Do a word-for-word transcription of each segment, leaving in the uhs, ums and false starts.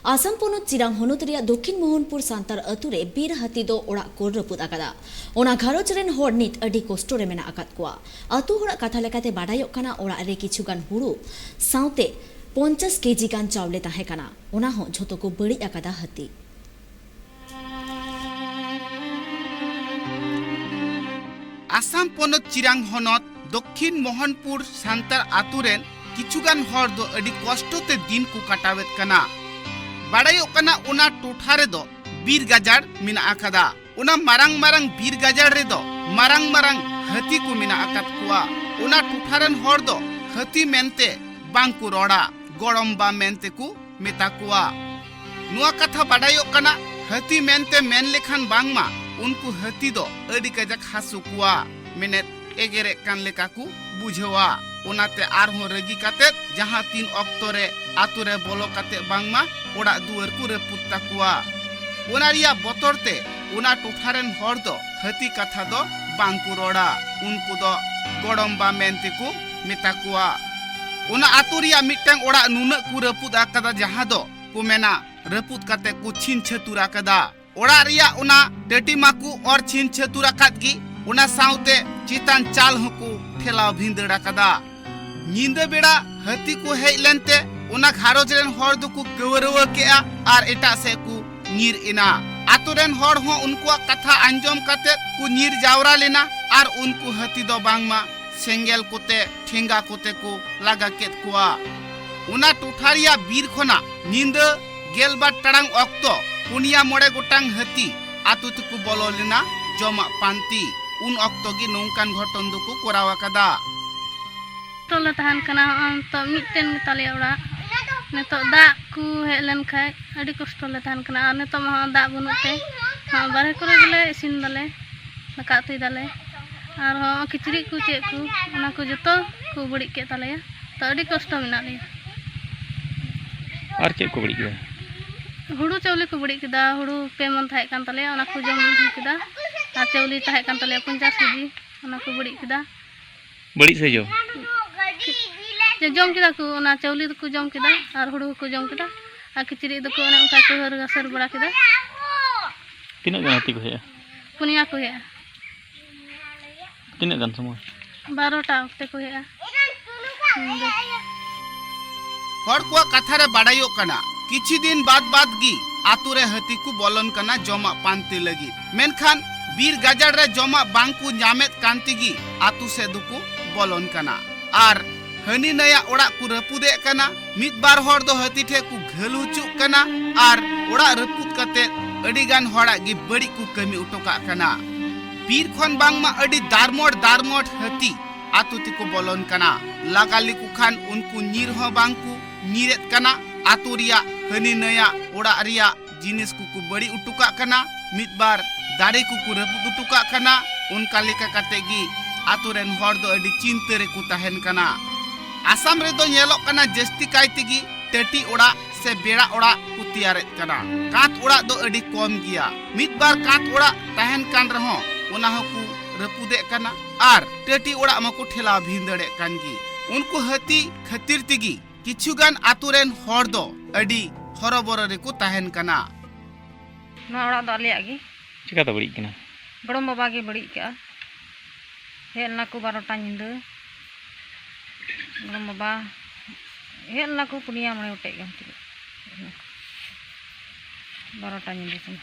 ᱟᱥᱟᱢ ᱯᱚᱱᱚᱛ ᱪᱤᱨᱟᱝ ᱦᱚᱱᱚᱛ ᱨᱮᱭᱟᱜ ᱫᱚᱠᱷᱤᱱ ᱢᱳᱦᱚᱱᱯᱩᱨ ᱥᱟᱱᱛᱟᱲ ᱟᱹᱛᱩ ᱨᱮ ᱵᱤᱨ ᱦᱟᱹᱛᱤ ᱫᱚ ᱚᱲᱟᱜ ᱠᱚ ᱨᱟᱹᱯᱩᱫ ᱟᱠᱟᱫᱟ᱾ ᱚᱱᱟ ᱜᱷᱟᱨᱚᱸᱡᱽ ᱨᱮᱱ ᱦᱚᱲ ᱱᱤᱛ ᱟᱹᱰᱤ ᱠᱚᱥᱴᱚ ᱨᱮ ᱢᱮᱱᱟᱜ ᱟᱠᱟᱫ ᱠᱚᱣᱟ᱾ ᱟᱹᱛᱩ ᱦᱚᱲᱟᱜ ᱠᱟᱛᱷᱟ ᱞᱮᱠᱟᱛᱮ ᱵᱟᱰᱟᱭᱚᱜ ᱠᱟᱱᱟ, ᱚᱲᱟᱜ ᱨᱮ ᱠᱤᱪᱷᱩ ᱜᱟᱱ ᱦᱩᱲᱩ ᱥᱟᱶᱛᱮ ᱯᱚᱧᱪᱟᱥ ᱠᱮᱡᱤ ᱜᱟᱱ ᱪᱟᱣᱞᱮ ᱛᱟᱦᱮᱸ ᱠᱟᱱᱟ, ᱚᱱᱟ ᱦᱚᱸ ᱡᱷᱚᱛᱚ ᱠᱚ ᱵᱟᱹᱲᱤᱡ ᱟᱠᱟᱫᱟ ᱦᱟᱹᱛᱤ᱾ ᱟᱥᱟᱢ ᱯᱚᱱᱚᱛ ᱪᱤᱨᱟᱝ ᱦᱚᱱᱚᱛ ᱫᱚᱠᱷᱤᱱ ᱢᱳᱦᱚᱱᱯᱩᱨ ᱥᱟᱱᱛᱟᱲ ᱟᱛᱳ ᱨᱮᱱ ᱠᱤᱪᱷᱩᱜᱟᱱ ᱦᱚᱲ ᱫᱚ ᱟᱹᱰᱤ ᱠᱚᱥᱴᱚ ᱛᱮ ᱫᱤᱱ ᱠᱚ ᱠᱟᱴᱟᱣᱮᱫ ᱠᱟᱱᱟ᱾ ᱵᱟᱲᱟᱭᱚᱜ ᱠᱟᱱᱟ, ᱚᱱᱟ ᱴᱚᱴᱷᱟ ᱨᱮᱫᱚ ᱵᱤᱨ ᱜᱟᱡᱟᱲ ᱢᱮᱱᱟᱜ ᱟᱠᱟᱫᱟ᱾ ᱚᱱᱟ ᱢᱟᱨᱟᱝ ᱢᱟᱨᱟᱝ ᱵᱤᱨ ᱜᱟᱡᱟᱲ ᱨᱮᱫᱚ ᱢᱟᱨᱟᱝ ᱢᱟᱨᱟᱝ ᱦᱟᱹᱛᱤ ᱠᱚ ᱢᱮᱱᱟᱜ ᱟᱠᱟᱫ ᱠᱚᱣᱟ᱾ ᱚᱱᱟ ᱴᱚᱴᱷᱟ ᱨᱮᱱ ᱦᱚᱲ ᱫᱚ ᱦᱟᱹᱛᱤ ᱢᱮᱱᱛᱮ ᱵᱟᱝ ᱠᱚ ᱨᱚᱲᱟ, ᱜᱚᱲᱚᱢᱵᱟ ᱢᱮᱱᱛᱮ ᱠᱚ ᱢᱮᱛᱟ ᱠᱚᱣᱟ᱾ ᱱᱚᱣᱟ ᱠᱟᱛᱷᱟ ᱵᱟᱰᱟᱭᱚᱜ ᱠᱟᱱᱟ, ᱦᱟᱹᱛᱤ ᱢᱮᱱᱛᱮ ᱢᱮᱱ ᱞᱮᱠᱷᱟᱱ ᱵᱟᱝᱢᱟ ᱩᱱᱠᱩ ᱦᱟᱹᱛᱤ ᱫᱚ ᱟᱹᱰᱤ ᱠᱟᱡᱟᱠ ᱦᱟᱹᱥᱩ ᱠᱚᱣᱟ, ᱢᱮᱱᱮᱫ ᱮᱜᱮᱨᱮᱫ ᱠᱟᱱ ᱞᱮᱠᱟ ᱠᱚ ᱵᱩᱡᱷᱟᱹᱣᱟ᱾ ᱚᱱᱟᱛᱮ ᱟᱨᱦᱚᱸ ᱨᱟᱹᱜᱤ ᱠᱟᱛᱮᱫ ᱡᱟᱦᱟᱸ ᱛᱤᱱ ᱚᱠᱛᱚ ᱨᱮ ᱟᱛᱳ ᱨᱮ ᱵᱚᱞᱚ ᱠᱟᱛᱮᱫ ᱵᱟᱝᱢᱟ ᱚᱲᱟᱜ ᱫᱩᱣᱟᱹᱨ ᱠᱚ ᱨᱟᱹᱯᱩᱫ ᱛᱟᱠᱚᱣᱟ᱾ ᱚᱱᱟ ᱨᱮᱭᱟᱜ ᱵᱚᱛᱚᱨ ᱛᱮ ᱚᱱᱟ ᱴᱚᱴᱷᱟ ᱨᱮᱱ ᱦᱚᱲ ᱫᱚ ᱦᱟᱹᱛᱤ ᱠᱟᱛᱷᱟ ᱫᱚ ᱵᱟᱝ ᱠᱚ ᱨᱚᱲᱟ, ᱩᱱᱠᱩ ᱫᱚ ᱜᱚᱲᱚᱢᱵᱟ ᱢᱮᱱᱛᱮ ᱠᱚ ᱢᱮᱛᱟ ᱠᱚᱣᱟ᱾ ᱚᱱᱟ ᱟᱛᱳ ᱨᱮᱭᱟᱜ ᱢᱤᱫᱴᱟᱝ ᱚᱲᱟᱜ ᱱᱩᱱᱟᱹᱜ ᱠᱚ ᱨᱟᱹᱯᱩᱫ ᱟᱠᱟᱫᱟ, ᱡᱟᱦᱟᱸ ᱫᱚ ᱠᱚ ᱢᱮᱱᱟ ᱨᱟᱹᱯᱩᱫ ᱠᱟᱛᱮ ᱠᱚ ᱪᱷᱤᱱ ᱪᱷᱟᱹᱛᱩᱨ ᱟᱠᱟᱫᱟ᱾ ᱚᱲᱟᱜ ᱨᱮᱭᱟᱜ ᱚᱱᱟ ᱴᱟᱹᱴᱤ ᱢᱟᱠᱚ ᱚᱨ ᱪᱷᱤᱱ ᱪᱷᱟᱹᱛᱩᱨ ᱟᱠᱟᱫ ᱜᱮ, ᱚᱱᱟ ᱥᱟᱶᱛᱮ ᱪᱮᱛᱟᱱ ᱪᱟᱞ ᱦᱚᱸᱠᱚ ᱴᱷᱮᱞᱟᱣ ᱵᱷᱤᱸᱫᱟᱹᱲ ᱟᱠᱟᱫᱟ᱾ ᱧᱤᱫᱟᱹ ᱵᱮᱲᱟ ᱦᱟᱹᱛᱤ ᱠᱚ ᱦᱮᱡ ᱞᱮᱱᱛᱮ ᱚᱱᱟ ᱜᱷᱟᱨᱚᱸᱡᱽ ᱨᱮᱱ ᱦᱚᱲ ᱫᱚᱠᱚ ᱠᱟᱹᱣᱨᱟᱹᱣᱟᱹ ᱠᱮᱜᱼᱟ ᱟᱨ ᱮᱴᱟᱜ ᱥᱮᱫ ᱠᱚ ᱧᱤᱨ ᱮᱱᱟ᱾ ᱟᱛᱳ ᱨᱮᱱ ᱦᱚᱲ ᱦᱚᱸ ᱩᱱᱠᱩᱣᱟᱜ ᱠᱟᱛᱷᱟ ᱟᱸᱡᱚᱢ ᱠᱟᱛᱮ ᱠᱚ ᱧᱤᱨ ᱡᱟᱣᱨᱟ ᱞᱮᱱᱟ ᱟᱨ ᱩᱱᱠᱩ ᱦᱟᱹᱛᱤ ᱫᱚ ᱵᱟᱝᱢᱟ ᱥᱮᱸᱜᱮᱞ ᱠᱚᱛᱮ, ᱴᱷᱮᱸᱜᱟ ᱠᱚᱛᱮ ᱠᱚ ᱞᱟᱜᱟ ᱠᱮᱫ ᱠᱚᱣᱟ᱾ ᱚᱱᱟ ᱴᱚᱴᱷᱟ ᱨᱮᱭᱟᱜ ᱵᱤᱨ ᱠᱷᱚᱱᱟᱜ ᱧᱤᱫᱟᱹ ᱜᱮᱞᱵᱟᱨ ᱴᱟᱲᱟᱝ ᱚᱠᱛᱚ ᱯᱩᱱᱭᱟ ᱢᱚᱬᱮ ᱜᱚᱴᱟᱝ ᱦᱟᱹᱛᱤ ᱟᱛᱳ ᱛᱮᱠᱚ ᱵᱚᱞᱚ ᱞᱮᱱᱟ ᱡᱚᱢᱟᱜ ᱯᱟᱱᱛᱤ᱾ ᱩᱱ ᱚᱠᱛᱚ ᱜᱮ ᱱᱚᱝᱠᱟᱱ ᱜᱷᱚᱴᱚᱱ ᱫᱚᱠᱚ ᱠᱚᱨᱟᱣ ᱟᱠᱟᱫᱟ᱾ ᱠᱚᱥᱴᱚ ᱞᱮ ᱛᱟᱦᱮᱱ ᱠᱟᱱᱟ, ᱦᱚᱸᱜᱼᱚᱭ ᱱᱤᱛᱚᱜ ᱢᱤᱫᱴᱮᱱ ᱜᱮᱛᱟᱞᱮᱭᱟ ᱚᱲᱟᱜ᱾ ᱱᱤᱛᱚᱜ ᱫᱟᱜ ᱠᱚ ᱦᱮᱡ ᱞᱮᱱ ᱠᱷᱟᱡ ᱟᱹᱰᱤ ᱠᱚᱥᱴᱚ ᱞᱮ ᱛᱟᱦᱮᱱ ᱠᱟᱱᱟ, ᱟᱨ ᱱᱤᱛᱚᱜ ᱢᱟ ᱦᱚᱸᱜᱼᱚᱭ ᱫᱟᱜ ᱵᱟᱹᱱᱩᱜ ᱛᱮ ᱦᱚᱸᱜᱼᱚᱭ ᱵᱟᱨᱦᱮ ᱠᱚᱨᱮ ᱜᱮᱞᱮ ᱤᱥᱤᱱ ᱫᱟᱞᱮ, ᱫᱟᱠᱟ ᱩᱛᱩᱭ ᱫᱟᱞᱮ, ᱟᱨ ᱦᱚᱸ ᱠᱤᱪᱨᱤᱡ ᱠᱚ ᱪᱮᱫ ᱠᱚ ᱚᱱᱟ ᱠᱚ ᱡᱚᱛᱚ ᱠᱚ ᱵᱟᱹᱲᱤᱡ ᱠᱮᱫ ᱛᱟᱞᱮᱭᱟ᱾ ᱛᱚ ᱟᱹᱰᱤ ᱠᱚᱥᱴᱚ ᱢᱮᱱᱟᱜ ᱞᱮᱭᱟ᱾ ᱟᱨ ᱪᱮᱫ ᱠᱚ ᱵᱟᱹᱲᱤᱡ ᱠᱮᱫᱟ? ᱦᱩᱲᱩ ᱪᱟᱣᱞᱮ ᱠᱚ ᱵᱟᱹᱲᱤᱡ ᱠᱮᱫᱟ, ᱦᱩᱲᱩ ᱯᱮ ᱢᱚᱱ ᱛᱟᱦᱮᱸ ᱠᱟᱱ ᱛᱟᱞᱮᱭᱟ, ᱚᱱᱟ ᱠᱚ ᱡᱚᱢ ᱠᱮᱫᱟ, ᱟᱨ ᱪᱟᱣᱞᱮ ᱛᱟᱦᱮᱸ ᱠᱟᱱ ᱛᱟᱞᱮᱭᱟ ᱯᱚᱧᱪᱟᱥ ᱠᱮᱡᱤ, ᱚᱱᱟ ᱠᱚ ᱵᱟᱹᱲᱤᱡ ᱠᱮᱫᱟ᱾ ᱵᱟᱹᱲᱤᱡ ᱥᱮ ᱡᱚᱢ? ᱡᱮ ᱡᱚᱢ ᱠᱮᱫᱟ ᱠᱚ, ᱚᱱᱟ ᱪᱟᱣᱞᱮ ᱫᱚᱠᱚ ᱡᱚᱢ ᱠᱮᱫᱟ ᱟᱨ ᱦᱩᱲᱩ ᱦᱚᱸᱠᱚ ᱡᱚᱢ ᱠᱮᱫᱟ, ᱟᱨ ᱠᱤᱪᱨᱤᱡ ᱫᱚᱠᱚ ᱚᱱᱮ ᱚᱱᱠᱟ ᱠᱚ ᱦᱟᱹᱨ ᱜᱟᱥᱟᱨ ᱵᱟᱲᱟ ᱠᱮᱫᱟ᱾ ᱛᱤᱱᱟᱹᱜ ᱜᱟᱱ ᱦᱟᱹᱛᱤ ᱠᱚ ᱦᱮᱡᱼᱟ? ᱯᱩᱱᱭᱟ ᱠᱚ ᱦᱮᱡᱼᱟ᱾ ᱛᱤᱱᱟᱹᱜ ᱜᱟᱱ ᱥᱚᱢᱚᱭ? ᱵᱟᱨᱚᱴᱟ ᱚᱠᱛᱮ ᱠᱚ ᱦᱮᱡᱼᱟ᱾ ᱧᱤᱫᱟᱹ᱾ ᱦᱚᱲ ᱠᱚᱣᱟᱜ ᱠᱟᱛᱷᱟ ᱨᱮ ᱵᱟᱰᱟᱭᱚᱜ ᱠᱟᱱᱟ, ᱠᱤᱪᱷᱩ ᱫᱤᱱ ᱵᱟᱫ ᱵᱟᱫ ᱜᱮ ᱟᱛᱳ ᱨᱮ ᱦᱟᱹᱛᱤ ᱠᱚ ᱵᱚᱞᱚᱱ ᱠᱟᱱᱟ ᱡᱚᱢᱟᱜ ᱯᱟᱱᱛᱮ ᱞᱟᱹᱜᱤᱫ᱾ ᱢᱮᱱᱠᱷᱟᱱ ᱵᱤᱨ ᱜᱟᱡᱟᱲ ᱨᱮ ᱡᱚᱢᱟᱜ ᱵᱟᱝ ᱠᱚ ᱧᱟᱢᱮᱫ ᱠᱟᱱ ᱛᱮᱜᱮ ᱟᱛᱳ ᱥᱮᱫ ᱫᱚᱠᱚ ᱵᱚᱞᱚᱱ ᱠᱟᱱᱟ᱾ ᱟᱨ ᱦᱟᱹᱱᱤ ᱱᱟᱹᱭᱟᱜ ᱚᱲᱟᱜ ᱠᱚ ᱨᱟᱹᱯᱩᱫᱮᱫ ᱠᱟᱱᱟ᱾ ᱢᱤᱫ ᱵᱟᱨ ᱦᱚᱲ ᱫᱚ ᱦᱟᱹᱛᱤ ᱴᱷᱮᱱ ᱠᱚ ᱜᱷᱟᱹᱞ ᱦᱚᱪᱚᱜ ᱠᱟᱱᱟ ᱟᱨ ᱚᱲᱟᱜ ᱨᱟᱹᱯᱩᱫ ᱠᱟᱛᱮ ᱟᱹᱰᱤ ᱜᱟᱱ ᱦᱚᱲᱟᱜ ᱜᱮ ᱵᱟᱹᱲᱤᱡ ᱠᱚ ᱠᱟᱹᱢᱤ ᱦᱚᱴᱚ ᱠᱟᱜ ᱠᱟᱱᱟ᱾ ᱵᱤᱨ ᱠᱷᱚᱱ ᱵᱟᱝᱢᱟ ᱟᱹᱰᱤ ᱫᱟᱨᱢᱚᱴ ᱫᱟᱨᱢᱚᱴ ᱦᱟᱹᱛᱤ ᱟᱛᱳ ᱛᱮᱠᱚ ᱵᱚᱞᱚᱱ ᱠᱟᱱᱟ᱾ ᱞᱟᱜᱟ ᱞᱮᱠᱚ ᱠᱷᱟᱱ ᱩᱱᱠᱩ ᱧᱤᱨ ᱦᱚᱸ ᱵᱟᱝ ᱠᱚ ᱧᱤᱨᱮᱫ ᱠᱟᱱᱟ᱾ ᱟᱛᱳ ᱨᱮᱭᱟᱜ ᱦᱟᱹᱱᱤ ᱱᱟᱹᱭᱟᱜ ᱚᱲᱟᱜ ᱨᱮᱭᱟᱜ ᱡᱤᱱᱤᱥ ᱠᱚᱠᱚ ᱵᱟᱹᱲᱤᱡ ᱦᱚᱴᱚ ᱠᱟᱜ ᱠᱟᱱᱟ᱾ ᱢᱤᱫ ᱵᱟᱨ ᱫᱟᱨᱮ ᱠᱚᱠᱚ ᱨᱟᱹᱯᱩᱫ ᱦᱚᱴᱚ ᱠᱟᱜ ᱠᱟᱱᱟ᱾ ᱚᱱᱠᱟ ᱞᱮᱠᱟ ᱠᱟᱛᱮ ᱜᱮ ᱟᱛᱳ ᱨᱮᱱ ᱦᱚᱲ ᱫᱚ ᱟᱹᱰᱤ ᱪᱤᱱᱛᱟᱹ ᱨᱮᱠᱚ ᱛᱟᱦᱮᱱ ᱠᱟᱱᱟ᱾ ᱟᱥᱟᱢ ᱨᱮᱫᱚ ᱧᱮᱞᱚᱜ ᱠᱟᱱᱟ ᱡᱟᱹᱥᱛᱤ ᱠᱟᱭ ᱛᱮᱜᱮ ᱴᱟᱹᱴᱤ ᱚᱲᱟᱜ ᱥᱮ ᱵᱮᱲᱟ ᱚᱲᱟᱜ ᱠᱚ ᱛᱮᱭᱟᱨᱮᱫ ᱠᱟᱱᱟ᱾ ᱠᱟᱸᱛ ᱚᱲᱟᱜ ᱫᱚ ᱟᱹᱰᱤ ᱠᱚᱢ ᱜᱮᱭᱟ᱾ ᱢᱤᱫ ᱵᱟᱨ ᱠᱟᱸᱛ ᱚᱲᱟᱜ ᱛᱟᱦᱮᱱ ᱠᱟᱱ ᱨᱮᱦᱚᱸ ᱚᱱᱟ ᱦᱚᱸᱠᱚ ᱨᱟᱹᱯᱩᱫᱮᱫ ᱠᱟᱱᱟ ᱟᱨ ᱴᱟᱹᱴᱤ ᱚᱲᱟᱜ ᱢᱟᱠᱚ ᱴᱷᱮᱞᱟᱣ ᱵᱷᱤᱸᱫᱟᱹᱲᱮᱫ ᱠᱟᱱ ᱜᱮ᱾ ᱩᱱᱠᱩ ᱦᱟᱹᱛᱤ ᱠᱷᱟᱹᱛᱤᱨ ᱛᱮᱜᱮ ᱠᱤᱪᱷᱩ ᱜᱟᱱ ᱟᱛᱳ ᱨᱮᱱ ᱦᱚᱲ ᱫᱚ ᱟᱹᱰᱤ ᱦᱚᱨᱚᱵᱚᱨᱚ ᱨᱮᱠᱚ ᱛᱟᱦᱮᱱ ᱠᱟᱱᱟ᱾ ᱱᱚᱣᱟ ᱚᱲᱟᱜ ᱫᱚ ᱟᱞᱮᱭᱟᱜ ᱜᱮ᱾ ᱪᱤᱠᱟᱛᱮ ᱵᱟᱹᱲᱤᱡ ᱠᱟᱱᱟ? ᱜᱚᱲᱚᱢ ᱵᱟᱵᱟ ᱜᱮ ᱵᱟᱹᱲᱤᱡ ᱠᱟᱜᱼᱟ᱾ ᱦᱮᱡ ᱞᱮᱱᱟ ᱠᱚ ᱵᱟᱨᱚᱴᱟ ᱧᱤᱫᱟᱹ᱾ ᱜᱚᱲᱚᱢ ᱵᱟᱵᱟ ᱦᱮᱡ ᱞᱮᱱᱟ ᱠᱚ ᱯᱩᱱᱭᱟ ᱢᱚᱬᱮ ᱜᱚᱴᱮᱡ ᱜᱟᱱ ᱪᱮᱫ᱾ ᱵᱟᱨᱚᱴᱟ ᱧᱤᱫᱟᱹ ᱥᱚᱢᱚᱭ᱾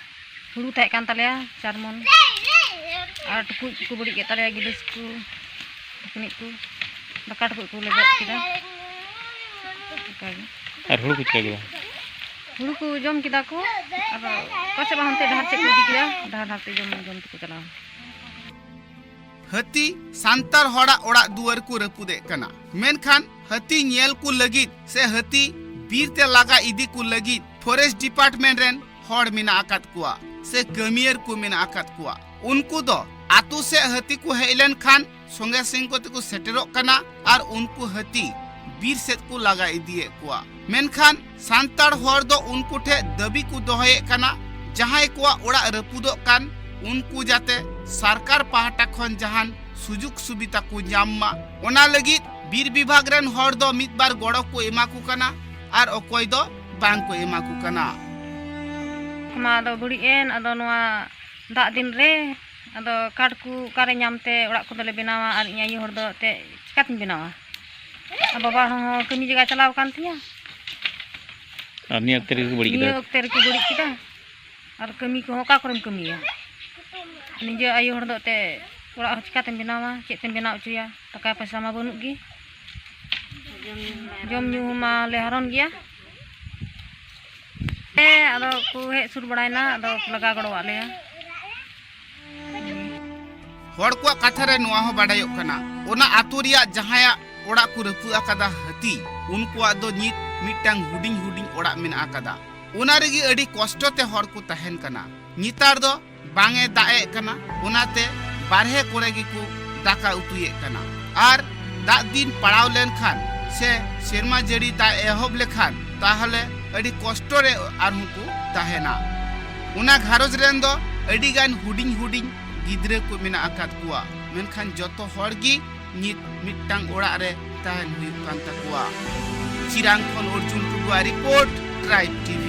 ᱦᱩᱲᱩ ᱛᱟᱦᱮᱸ ᱠᱟᱱ ᱛᱟᱞᱮᱭᱟ ᱪᱟᱨ ᱢᱚᱱ᱾ ᱟᱨ ᱴᱩᱠᱩᱡ ᱠᱚᱠᱚ ᱵᱟᱹᱲᱤᱡ ᱠᱮᱫ ᱛᱟᱞᱮᱭᱟ, ᱜᱤᱞᱟᱹᱥ ᱠᱚ, ᱴᱩᱠᱩᱡ ᱠᱚ᱾ ᱫᱟᱠᱟ ᱴᱩᱠᱩᱡ ᱠᱚ ᱞᱮᱵᱮᱫ ᱠᱮᱫᱟ᱾ ᱚᱱᱠᱟ ᱜᱮ᱾ ᱟᱨ ᱦᱩᱲᱩ ᱠᱚ ᱪᱤᱠᱟ ᱠᱮᱫᱟ? ᱦᱩᱲᱩ ᱠᱚ ᱡᱚᱢ ᱠᱮᱫᱟ ᱠᱚ᱾ ᱟᱨ ᱚᱠᱟ ᱥᱮᱫ ᱵᱟᱝ ᱦᱟᱱᱛᱮ ᱰᱟᱦᱟᱨ ᱥᱮᱫ ᱠᱚ ᱤᱫᱤ ᱠᱮᱫᱟ᱾ ᱰᱟᱦᱟᱨ ᱰᱟᱦᱟᱨ ᱛᱮ ᱡᱚᱢ ᱡᱚᱢ ᱛᱮᱠᱚ ᱪᱟᱞᱟᱣ ᱮᱱᱟ᱾ ᱦᱟᱹᱛᱤ ᱥᱟᱱᱛᱟᱲ ᱦᱚᱲᱟᱜ ᱚᱲᱟᱜ ᱫᱩᱣᱟᱹᱨ ᱠᱚ ᱨᱟᱹᱯᱩᱫᱮᱫ ᱠᱟᱱᱟ, ᱢᱮᱱᱠᱷᱟᱱ ᱦᱟᱹᱛᱤ ᱧᱮᱞ ᱠᱚ ᱞᱟᱹᱜᱤᱫ ᱥᱮ ᱦᱟᱹᱛᱤ ᱵᱤᱨ ᱛᱮ ᱞᱟᱜᱟ ᱤᱫᱤ ᱠᱚ ᱞᱟᱹᱜᱤᱫ ᱯᱷᱚᱨᱮᱥᱴ ᱰᱤᱯᱟᱨᱴᱢᱮᱱᱴ ᱨᱮᱱ ᱦᱚᱲ ᱢᱮᱱᱟᱜ ᱟᱠᱟᱫ ᱠᱚᱣᱟ ᱥᱮ ᱠᱟᱹᱢᱤᱭᱟᱹᱨ ᱠᱚ ᱢᱮᱱᱟᱜ ᱟᱠᱟᱫ ᱠᱚᱣᱟ᱾ ᱩᱱᱠᱩ ᱫᱚ ᱟᱛᱳ ᱥᱮᱫ ᱦᱟᱹᱛᱤ ᱠᱚ ᱦᱮᱡ ᱞᱮᱱᱠᱷᱟᱱ ᱥᱚᱸᱜᱮ ᱥᱚᱸᱜᱮ ᱛᱮᱠᱚ ᱥᱮᱴᱮᱨᱚᱜ ᱠᱟᱱᱟ ᱟᱨ ᱩᱱᱠᱩ ᱦᱟᱹᱛᱤ ᱵᱤᱨ ᱥᱮᱫ ᱠᱚ ᱞᱟᱜᱟ ᱤᱫᱤᱭᱮᱫ ᱠᱚᱣᱟ᱾ ᱢᱮᱱᱠᱷᱟᱱ ᱥᱟᱱᱛᱟᱲ ᱦᱚᱲ ᱫᱚ ᱩᱱᱠᱩ ᱴᱷᱮᱱ ᱫᱟᱹᱵᱤ ᱠᱚ ᱫᱚᱦᱚᱭᱮᱫ ᱠᱟᱱᱟ, ᱡᱟᱦᱟᱸᱭ ᱠᱚᱣᱟᱜ ᱚᱲᱟᱜ ᱨᱟᱹᱯᱩᱫᱚᱜ ᱠᱟᱱ, ᱩᱱᱠᱩ ᱡᱟᱛᱮ ᱥᱚᱨᱠᱟᱨ ᱯᱟᱦᱴᱟ ᱠᱷᱚᱱ ᱡᱟᱦᱟᱱ ᱥᱩᱡᱳᱜᱽ ᱥᱩᱵᱤᱫᱷᱟ ᱠᱚ ᱧᱟᱢ ᱢᱟ, ᱚᱱᱟ ᱞᱟᱹᱜᱤᱫ ᱵᱤᱨ ᱵᱤᱵᱷᱟᱜᱽ ᱨᱮᱱ ᱦᱚᱲ ᱫᱚ ᱢᱤᱫ ᱵᱟᱨ ᱜᱚᱲᱚ ᱠᱚ ᱮᱢᱟ ᱠᱚ ᱠᱟᱱᱟ ᱟᱨ ᱚᱠᱚᱭ ᱫᱚ ᱵᱟᱝ ᱠᱚ ᱮᱢᱟ ᱠᱚ ᱠᱟᱱᱟ᱾ ᱠᱚᱢᱟ ᱟᱫᱚ ᱵᱟᱹᱲᱤᱡ ᱮᱱ, ᱟᱫᱚ ᱱᱚᱣᱟ ᱫᱟᱜ ᱫᱤᱱ ᱨᱮ ᱟᱫᱚ ᱠᱟᱴ ᱠᱚ ᱚᱠᱟᱨᱮ ᱧᱟᱢ ᱛᱮ ᱚᱲᱟᱜ ᱠᱚᱫᱚᱞᱮ ᱵᱮᱱᱟᱣᱟ, ᱟᱨ ᱤᱧ ᱟᱭᱳ ᱦᱚᱲ ᱫᱚ ᱮᱱᱛᱮᱫ ᱪᱤᱠᱟᱹᱛᱤᱧ ᱵᱮᱱᱟᱣᱟ? ᱟᱨ ᱵᱟᱵᱟ ᱦᱚᱸ ᱠᱟᱹᱢᱤ ᱡᱟᱭᱜᱟ ᱪᱟᱞᱟᱣ ᱟᱠᱟᱱ ᱛᱤᱧᱟ᱾ ᱟᱨ ᱱᱤᱭᱟᱹ ᱚᱠᱛᱮ ᱨᱮᱜᱮ ᱠᱚ ᱵᱟᱹᱲᱤᱡ ᱠᱮᱫᱟ᱾ ᱱᱤᱭᱟᱹ ᱚᱠᱛᱮ ᱨᱮᱠᱚ ᱵᱟᱹᱲᱤᱡ ᱠᱮᱫᱟ᱾ ᱟᱨ ᱠᱟᱹᱢᱤ ᱠᱚᱦᱚᱸ ᱚᱠᱟ ᱠᱚᱨᱮᱢ ᱠᱟᱹᱢᱤᱭᱟ? ᱱᱤᱡᱮ ᱟᱭᱳ ᱦᱚᱲ ᱫᱚ ᱮᱱᱛᱮᱫ ᱚᱲᱟᱜ ᱦᱚᱸ ᱪᱤᱠᱟᱹᱛᱮᱢ ᱵᱮᱱᱟᱣᱟ? ᱪᱮᱫ ᱛᱮᱢ ᱵᱮᱱᱟᱣ ᱦᱚᱪᱚᱭᱟ? ᱴᱟᱠᱟ ᱯᱚᱭᱥᱟ ᱢᱟ ᱵᱟᱹᱱᱩᱜ ᱜᱮ᱾ ᱡᱚᱢ ᱧᱩ ᱢᱟᱞᱮ ᱦᱟᱨᱚᱱ ᱜᱮᱭᱟ᱾ ᱦᱮᱸ, ᱟᱫᱚ ᱠᱚ ᱦᱮᱡ ᱥᱩᱨ ᱵᱟᱲᱟᱭᱮᱱᱟ, ᱟᱫᱚ ᱠᱚ ᱞᱟᱜᱟ ᱜᱚᱲᱚᱣᱟᱜ ᱞᱮᱭᱟ᱾ ᱦᱚᱲ ᱠᱚᱣᱟᱜ ᱠᱟᱛᱷᱟ ᱨᱮ ᱱᱚᱣᱟ ᱦᱚᱸ ᱵᱟᱰᱟᱭᱚᱜ ᱠᱟᱱᱟ, ᱚᱱᱟ ᱟᱛᱳ ᱨᱮᱭᱟᱜ ᱡᱟᱦᱟᱸᱭᱟᱜ ᱚᱲᱟᱜ ᱠᱚ ᱨᱟᱹᱯᱩᱫ ᱟᱠᱟᱫᱟ ᱦᱟᱹᱛᱤ, ᱩᱱᱠᱩᱣᱟᱜ ᱫᱚ ᱱᱤᱛ ᱢᱤᱫᱴᱟᱝ ᱦᱩᱰᱤᱧ ᱦᱩᱰᱤᱧ ᱚᱲᱟᱜ ᱢᱮᱱᱟᱜ ᱟᱠᱟᱫᱟ᱾ ᱚᱱᱟ ᱨᱮᱜᱮ ᱟᱹᱰᱤ ᱠᱚᱥᱴᱚ ᱛᱮ ᱦᱚᱲ ᱠᱚ ᱛᱟᱦᱮᱱ ᱠᱟᱱᱟ᱾ ᱱᱮᱛᱟᱨ ᱫᱚ ᱵᱟᱝ ᱮ ᱫᱟᱜ ᱮᱫ ᱠᱟᱱᱟ, ᱚᱱᱟᱛᱮ ᱵᱟᱨᱦᱮ ᱠᱚᱨᱮ ᱜᱮᱠᱚ ᱫᱟᱠᱟ ᱩᱛᱩᱭᱮᱫ ᱠᱟᱱᱟ᱾ ᱟᱨ ᱫᱟᱜ ᱫᱤᱱ ᱯᱟᱲᱟᱣ ᱞᱮᱱᱠᱷᱟᱱ ᱥᱮ ᱥᱮᱨᱢᱟ ᱡᱟᱹᱲᱤ ᱫᱟᱜ ᱮᱦᱚᱵ ᱞᱮᱠᱷᱟᱱ, ᱛᱟᱦᱚᱞᱮ ᱟᱹᱰᱤ ᱠᱚᱥᱴᱚ ᱨᱮ ᱟᱨᱦᱚᱸ ᱠᱚ ᱛᱟᱦᱮᱱᱟ᱾ ᱚᱱᱟ ᱜᱷᱟᱨᱚᱸᱡᱽ ᱨᱮᱱ ᱫᱚ ᱟᱹᱰᱤ ᱜᱟᱱ ᱦᱩᱰᱤᱧ ᱦᱩᱰᱤᱧ ᱜᱤᱫᱽᱨᱟᱹ ᱠᱚ ᱢᱮᱱᱟᱜ ᱟᱠᱟᱫ ᱠᱚᱣᱟ, ᱢᱮᱱᱠᱷᱟᱱ ᱡᱚᱛᱚ ᱦᱚᱲ ᱜᱮ ᱱᱤᱛ ᱢᱤᱫᱴᱟᱝ ᱚᱲᱟᱜ ᱨᱮ ᱛᱟᱦᱮᱱ ᱦᱩᱭᱩᱜ ᱠᱟᱱ ᱛᱟᱠᱚᱣᱟ᱾ ᱪᱤᱨᱟᱝ ᱠᱷᱚᱱ ᱚᱨᱡᱩᱱ ᱴᱩᱰᱩᱣᱟᱜ ᱨᱤᱯᱳᱨᱴ, ᱴᱨᱟᱭᱤᱵᱽ ᱴᱤᱵᱷᱤ᱾